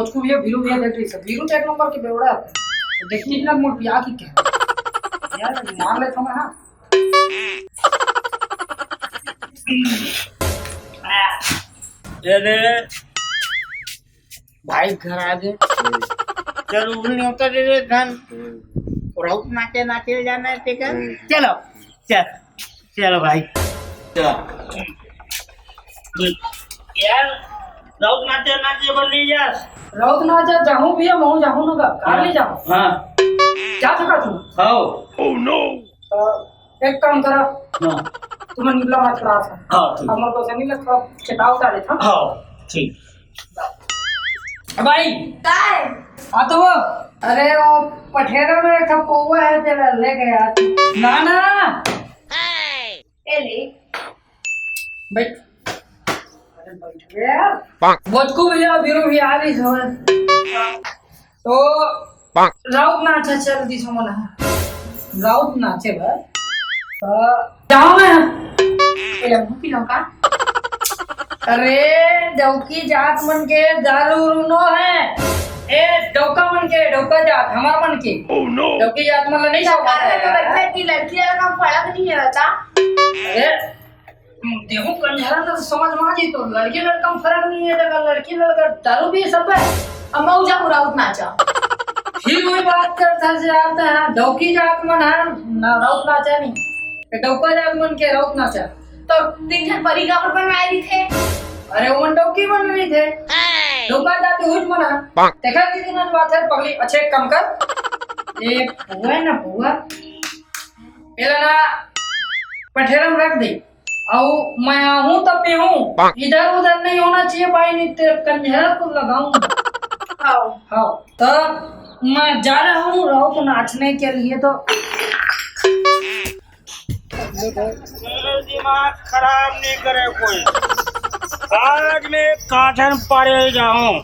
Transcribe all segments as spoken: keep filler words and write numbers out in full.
उसको भैया, बीरू भैया देख रही सब, बीरू तो एक नंबर के बेवड़ा है। देखिए ना, मोर पिया की क्या यार, मार ले थोड़ा, हाँ। अरे भाई घर आ गए। चल, उन्हें न्योता दे दे धन। राउत नाचे नाचे जाना है तेकर। चलो, चल, चलो भाई। चल। यार, राउत नाचे नाचे बन नहीं जा। राउत नाचे जाहूँ भैया, महूँ जाहूँ ना का, कार ले जाओ। हाँ। क्या थका तू? हाँ। तो एक काम करा। हाँ। तुम्हें निकला मत करा था। हाँ, ठीक। हम लोग से नहीं लगता, चेताव उतारे था। हाँ, ठीक। भाई। काय? आ तो वो। अरे वो पठेरा में एक ठो पौवा है, तेरा ले गया। ना, ना। ए ले। बैठ। अरे बैठ बे यार। बोचकू भैया, बीरू भैया आ रही है। तो राउत नाचा चल दिस मोला। राउत नाचे बर। तो जाओ मैं। ए ले, मुंह पी लो का? अरे, डौकी जात मन के दारू उरू नो है। ए, डौका मन के, डौका जात, हमार मन के। Oh no! डौकी जात मन ला नहीं जाओ। अरे, तो लड़की, लड़की लड़का में फर्क नहीं है बता। अरे, देखो, कंझरा तो समझ में आ जी, तो लड़की लड़का में फर्क नहीं है, अगर लड़की लड़का दारू पिए सब है, अब मैं उजा राउत नाचा। फिर वही बात करता से आता है, डौकी जात मन है, ना राउत नाचा नहीं। ए, डौका जात मन के राउत नाचा। तो तीन झन परी काबर बनवाए रहिथे? अरे, ओमन डौकी बन रहिथे। डौका जात हुज मन ह। देखा दीदी, मन बात है, पगली, अच्छे एक काम कर। ए, बुआ है ना, बुआ। एला ना, पठेरा में रख दे। अउ मैं आहूं त पीहूं। इधर उधर नहीं होना चाहिए भाई, नहीं तेरे कंझरा को लगाऊंगा। हाँ। हाँ। तो मैं जा रहा हूँ राउत नाचने के लिए, तो मेरा दिमाग खराब नहीं करे कोई। आज मैं काठन पारे जाऊं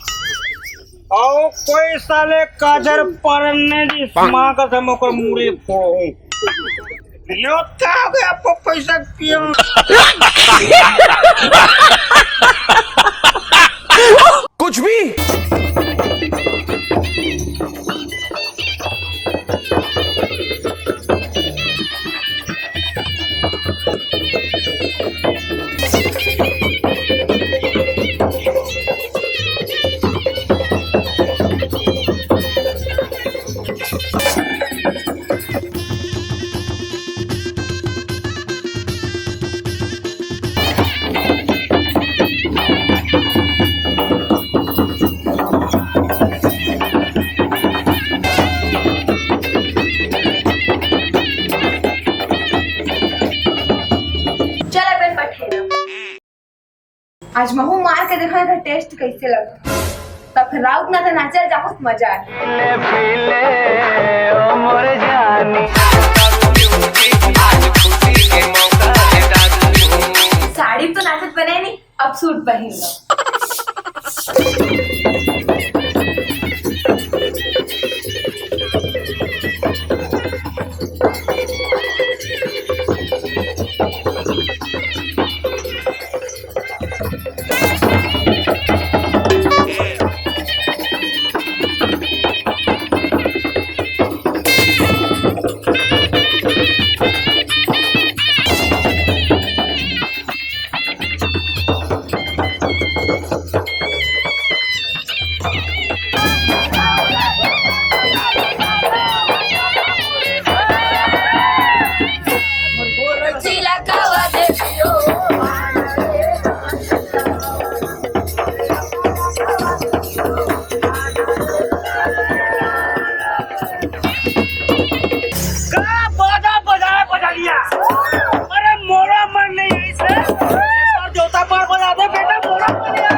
और कोई साले काठन पारन नहीं दी, माँ कसम ओकर मूड़ी फोड़ूं। यो का हो गया, आपको पैसा पियो। कुछ भी। चल अपन पठेरा। आज महू मार के देखा एकर टेस्ट कैसे लगता। तब फिर राउत ना तो नाचल जाहूं, मजा आए। साड़ी तो नाचत बने नहीं, अब सूट पहन लो। का बाजा बजाए बजनिया? अरे मोरा मन नहीं आई से। एक बार जोता पर बजा दे बेटा, मोरा मन नहीं आई।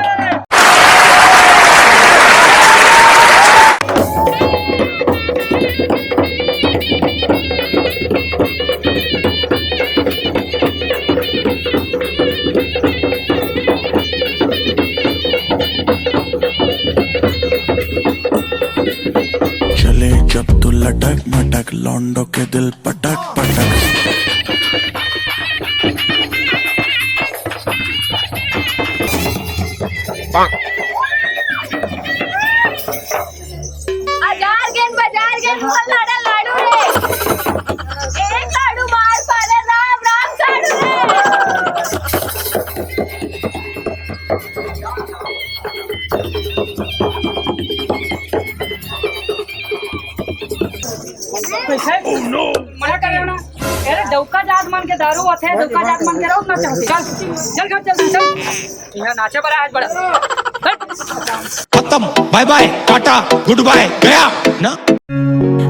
चले जब तू लटक मटक, लौंडों के दिल पटक पटक। लाडू रे, ए लाडू मार पाले राम राम लाडू रे। कैसे? मना करे ना। अरे डौका जात मन के दारू होथे, डौका जात मन के रौत ना चाहते। चल, चल घर चल, चल। यहाँ नाचे बड़ा आज बड़ा। हट। खत्म, बाय बाय, टाटा, गुड बाय, गया ना।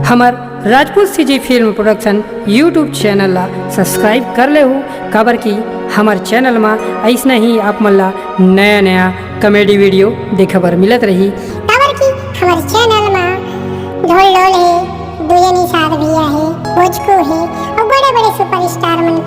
हमर Rajput CG film production YouTube channel ला सब्सक्राइब कर लेहू, काबर कि हमर चैनल मा अइसना ही आप मन ला नया नया कॉमेडी वीडियो देखे बर मिलत रही। काबर कि हमर चैनल मा ढोल ढोल हे, दुयनी साथ भैया हे, भोजकू हे, अउ बड़े बड़े सुपरस्टार मन